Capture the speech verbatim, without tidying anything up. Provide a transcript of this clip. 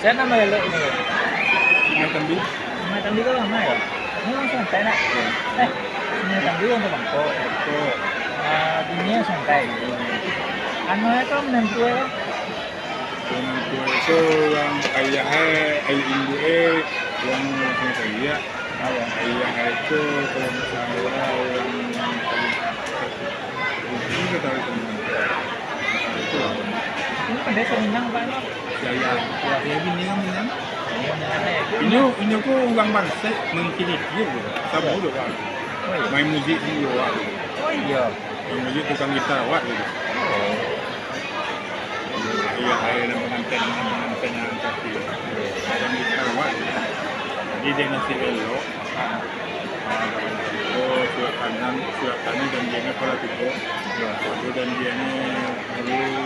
Siapa nama elok ini? Sungai Tambi. Sungai Tambi ko lama yo? Ini urang Sungai nak? Eh, Sungai Tambi urang Bangkok. Bangkok. Ah, bini Sungai. Anu ko minantu ko? Minantu ko urang ayah e, ayah induak e, urang Sungai Tambi yo. Ayah. Ayah e tu kalau ndak salah urang Bangkok. Ini pandai Minang, Pak, no? Ya, ya. Ya, bini urang Minang. Bini Minang, eh. Inyo, inyo ko urang Bansaik, mangkini kiri tu. Samo tu, Pak. Oh, iya. Main muzik sendiri, Pak. Oh, iya. Main muzik tukang gitar, Pak, gitu. Oh. Iya, saya nak pengantin, nak pengantin yang cantik. Tukang gitar, Pak. Jadi, dia nasib elok. Ah. Ah, oh, surat tanah, surat tanah dan dia ni kepala tiga. Iya. Waktu dan dia ni dulu